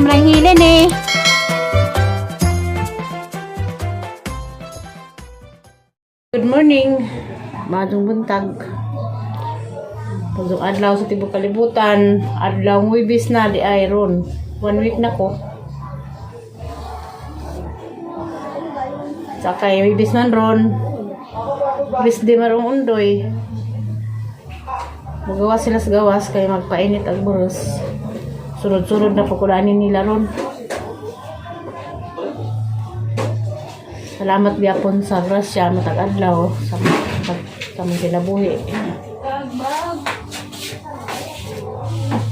Sobrang hilin eh. Good morning. Maadong buntag. Pagdong adlaw sa tibok kalibutan, adlaw Huwebes na di ay ron. One week na ko. Sakay Huwebes man ron. Rest day marong undoy. Magawa sila sa gawas kay magpainit ang buros. Sunod-sunod na pukulanin nila ron. Salamat gyapon sa grasya matag adlaw sa pag sa among kinabuhi.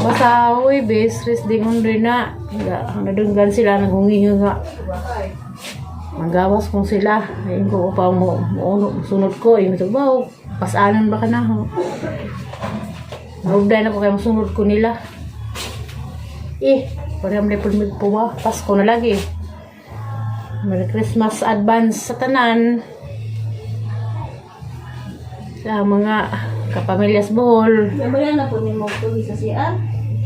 Basta Huwebes, rest day undoy na. Nadunggan sila naghungi nga. Manggawas kung sila. Ayun ko upang mo, mo, sunod ko. Yung ito ba, pasanan ba ka na? Ho? Maugday na ko kaya masunod ko nila. Eh, parang may po ba? Pasko na lagi. Merry Christmas advance sa tanan. Sa mga kapamilya sa Bohol. Wala na po ni mo sa CR.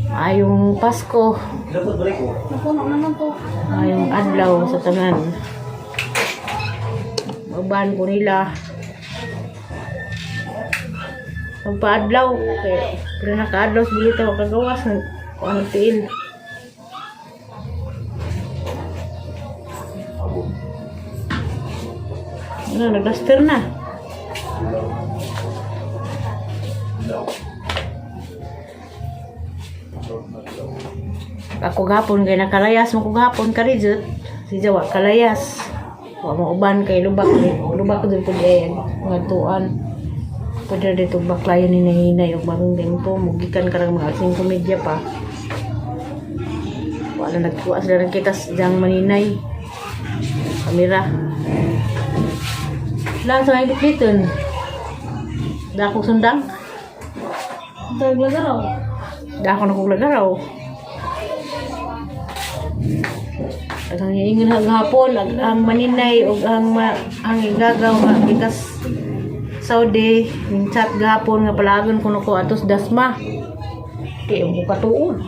Ayong Pasko. Napuno naman to. Ayong adlaw sa tanan. Mauban ko nila. Magpaadlaw. Okay. Pero nakaadlaw sa bulita makagawas. Kung anong tiil. Ano, nag-duster na. Ako gapon kay nakalayas mo ko gapon karijot. Si Jawa kalayas. Wa mo uban kay lubak ni lubak dun pud ay ngadtuan. Pwede dito baklayan ni nahinay og bagong tempo mugikan karang mga alas 5:30 pa. Wala nagkuha sila nagkita sa diyang maninay. Kamera. Lang sa may bukliton. Dako sundang. Daglagaraw. Dako na kong lagaraw. Ang ingon hapon, ang maninay ug ang ma, ang igagaw nga gikas Saudi, ning chat gahapon nga palagon kuno ko atos dasma. Di mo katuod.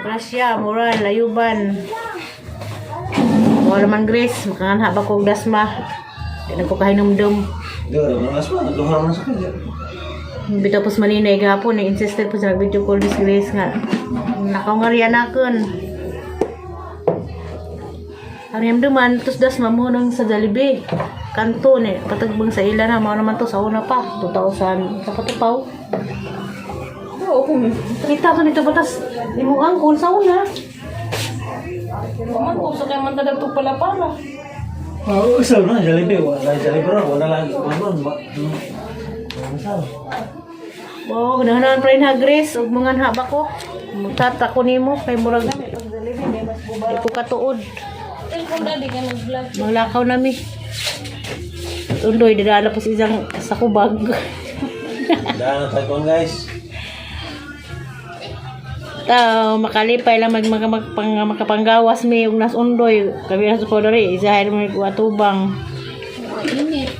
Grasya, moral, layuban. Wala man Grace, makanganha ba ko og dasma. Di na ko kahinumdum. Bitaw pos maninay gahapon, insisted po sa video call this Grace nga. Nakaw nga riyan akon. Ang yam duman, tos das mamunang sa Jollibee. Kanto ni, patagbang sa ila na, mao naman to sa una pa, 2000, sa patupaw. Oo, kung Kita ko nito batas, imong angkol sa una. man ko sa kay man tadag to pala para. Oo, isa na, Jollibee. Wala Jollibee ron. Wala lang. Ano, ba? Oo, ganahan pa rin ha, Grace, ug mga haba ko. Mutata ko nimo kay murag di ko katuod. Telkom dadi ka nag-vlog. Manglakaw nami. Undoy, dadala po sa isang sakubag. Daan na tayo guys. Tao, makalipay lang mag, mag, mag, pang, makapanggawas mi ug nas undoy. Kami na sa kodari, isahay mo atubang. Init.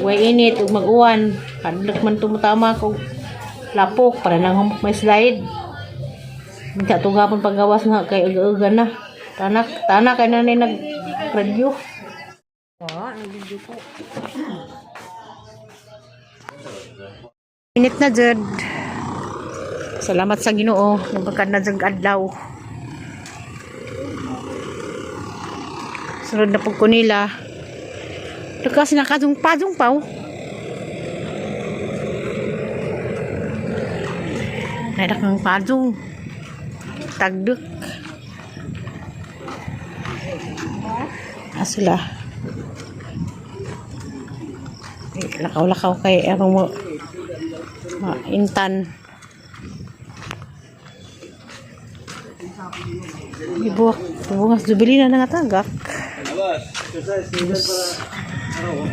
Way init ug mag-uwan. Kadlok man tumutama ko lapok para nang humok may slide. Minta to gapon paggawas na kay uga-uga na. Tanak, tanak kay nanay nag radyo. Init na jud. Salamat sa Ginoo nagpagkad na jud adlaw. Sunod na pug ko nila. Kasi nakadung padung paw. Nadak ng padung. Tagduk. Ah, sila. Eh, lakaw-lakaw kay erong mo maintan. Ibuwak, bungas jubili na nga tagak. Labas. Exercise. Exercise para. Ano?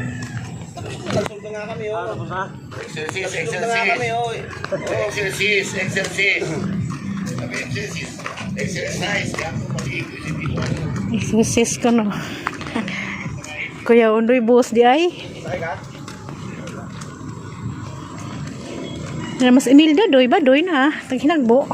Nagsulta nga kami, oh. Tapos na? Exercise, Nagsulta nga kami, exercise. oh. Exercise, exercise. Sabi, exercise. Exercise. Kaya ako mag-iisip ko. Exercise ko no. Kuya Undoy buhos di ay. Sakay ka? Na mas Imelda doy ba doy na taghinagbo.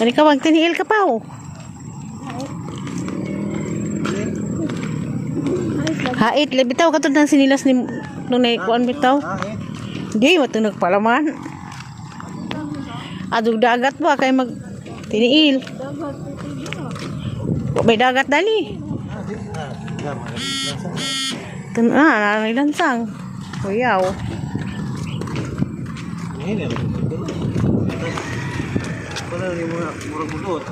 Kani ka wag tiniil ka pa oh. Hait, bitaw katong ng sinilas ni nung naikuan bitaw. Di, matunog palaman. Adug dagat ba kay mag tiniil. Wa may dagat dali. Tun ah, nanay lansang. Kuyaw. Wala ni mga murag bulot.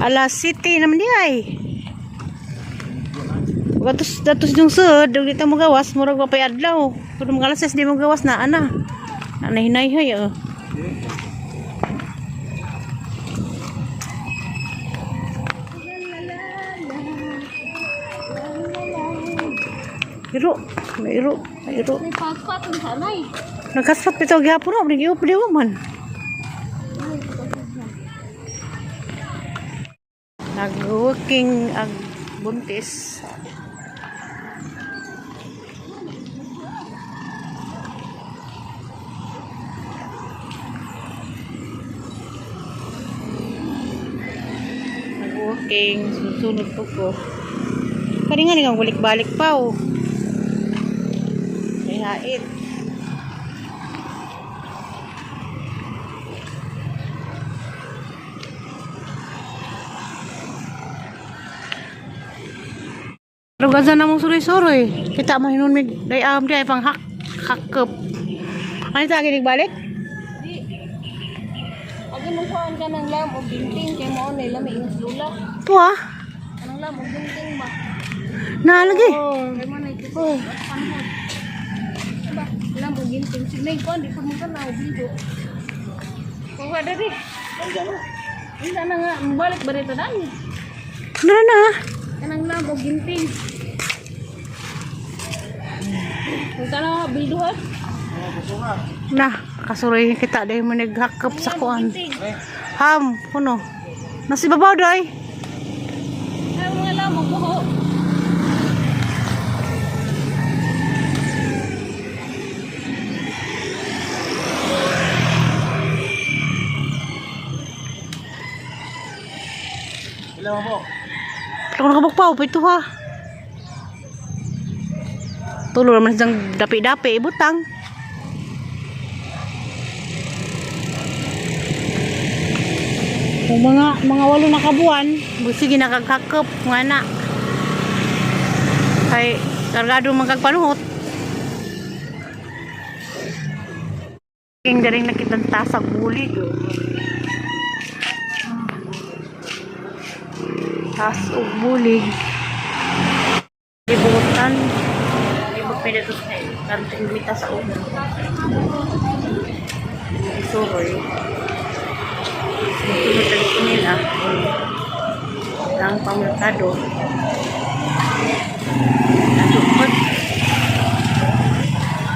Alas city naman di ay. Gatos datos yung sud, ug dito mo gawas, murag wa pay adlaw. Pero mga alas 6 di mo gawas na ana. Ana hinayhay oh. Iro, may iro, may iro. May paspat ang sanay. Nagkaspat bitaw gihapon oh, ning iup di man. Nag-working ang buntis. Nag-working, susunod po ko. Kani nga nga balik-balik pa oh. May hait. Pero gaza na mong suroy-suroy. Kita mo hinun mig day am di ay pang hak hakep. Ano sa akin balik? Di. Agi mong kuhaan ka ng lam o binting kay mo na lami ingas lula. Tuwa. Anong lam o binting ba? Naalagi. Kay mo na ito. Oh. Panhod. Diba? Lam o ginting. Sige kuhaan di pa mo ka na video. Kuha diri. Hindi na nga balik ba dito dani? Na na. Kanang lam o ginting. Kung kana bilduhan. Na kasuroy kita dahil mo naghakap sa kuan. Ham kuno. Nasi babaw day. Ay mga lam o buho. Ilan mo? Ako nakabukpaw pito ha. Tulo naman siyang dapi-dapi ibutang. Kung mga walo na kabuan, sige nakagkakap nga na. Kay kargado man kag panuhot. King daring nakitang tasag bulig. Oh. Tas og bulig. Libutan. Libot pa dito sa kanting mita sa una. Suroy. Sunod dito nila. Ang pamulkado. Nasukot.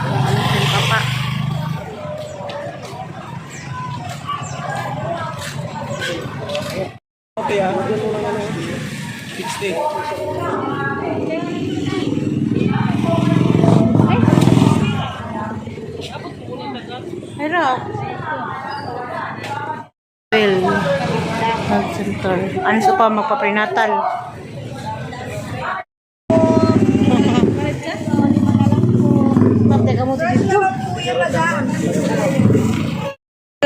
Ano sa papa. Okay ah. 60. Pero, well, health center. Ano sa pa magpaprenatal? Teka mo dito.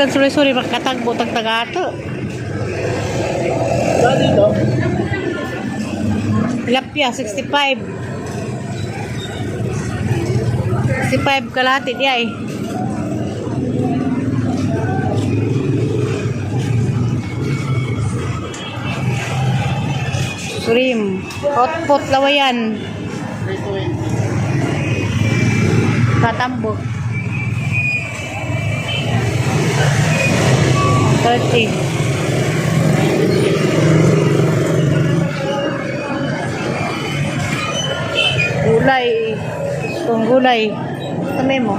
Sorry, sorry, makatagbo, tagtagato. Saan dito? Tilapia, 65. 65 kalahati di ay. Surim. Hot pot lawayan. Katambok. 30. Gulay. Kung gulay. Kami mo.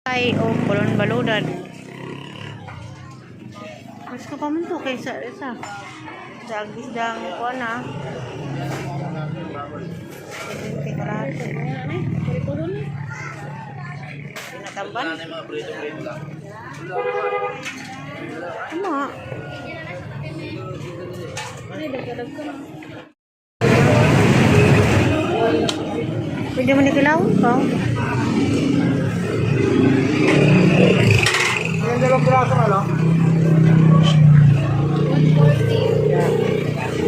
Ay, o, balon balunan. Mas ko pa man to kaysa isa. Sa agisdang kuan ah. Pinatamban? Ano? Pwede mo ni kilawon ka. Yung dalawang piraso ano?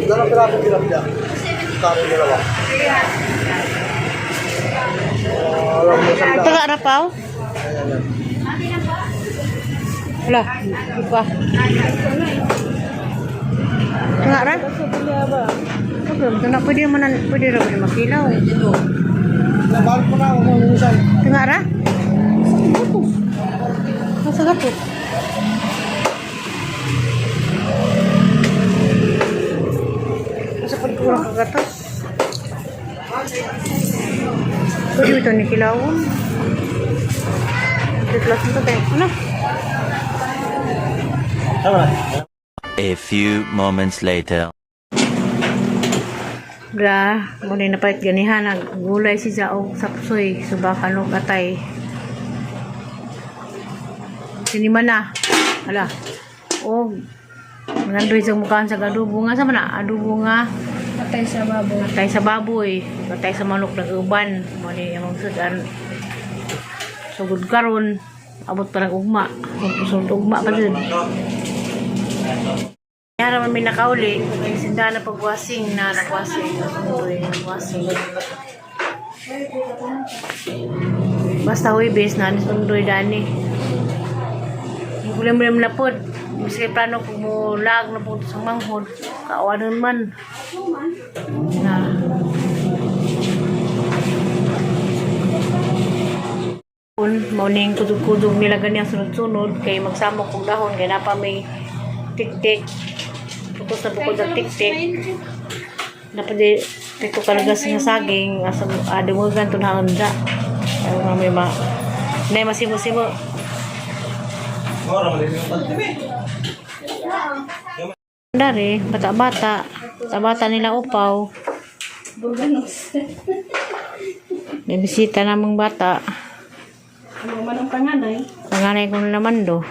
Dalawang piraso tilapia. Karo dalawa. Oh, alam mo sanda. Taga rapaw? Wala, di pa. Taga ra? Okay, ito na pwede mo na pwede ra pwede makilaw. Nabalot mo na ako kung minsan. Taga ra? Nasa gato. Nasa pagkurang kagatas. Pwede ito ni kilawon. Ito tayo. Ano? Tama na. A few moments later. Gra, muna na palit ganihan, naggulay si Jaog sapsoy, subakan og atay. Sinima na. Hala. Og nandoy sa mukhaan sa adobo nga sa mana, adobo nga Patay sa baboy. atay sa baboy, atay sa manok nag-uban, mo ni among sudan. Sugod karon, abot pa ng ugma. Sulod ugma pa din. Kaya naman may nakauli, may sinda na pagwasing na nagwasing, nagwasing, nagwasing. Basta Huwebes na anis undoy dani. Yung mo na pod. Miski plano kung mo lag na punto sa manghod, kaawanon man. Na. Un, mao ning kudog-kudog nila ganyan sunod-sunod kay magsamo kog dahon kay napa may tik-tik. Putos na bukod ang tik-tik. Napadi pito kalagas nga saging asa adungan tunahon da. Ay nga may ma nay masimo-simo. Ora, mali yung panty. Dari bata-bata, bata-bata nila upaw. Burganos. May bisita namang bata. Ano man ang panganay? Panganay ko na naman do.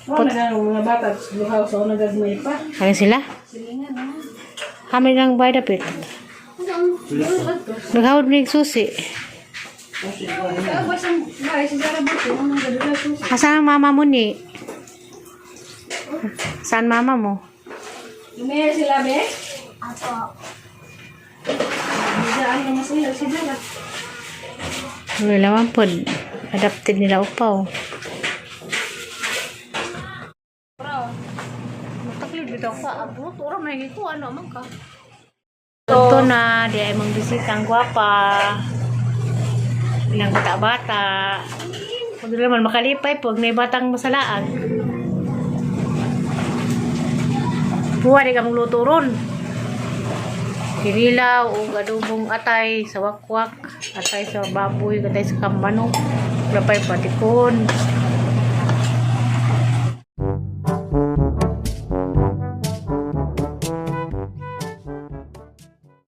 Wala na ang mga bata sa luhaw sa unang gagmay pa. Ano sila? Silingan na. Kami lang bay dapit. Naghawod ni susi. Kaabas ang bahay si Sarah Buto. Anong gadula susi? Asan ang mama mo ni? Saan mama mo? Lumiya sila, be? Apo. Biglaan naman sila si Sarah. Wala man po. Adapted nila upaw. Mataklid bitaw ka. Abot, ora may ko ano man ka. Ito na, di ay mong bisita ang gwapa. Ilang bata-bata. Pag naman makalipay, pag may batang masalaan. Buwa di ka mong luto ron. Kinilaw o adobong atay sa wakwak, atay sa baboy, atay sa kambano, lapay patikon.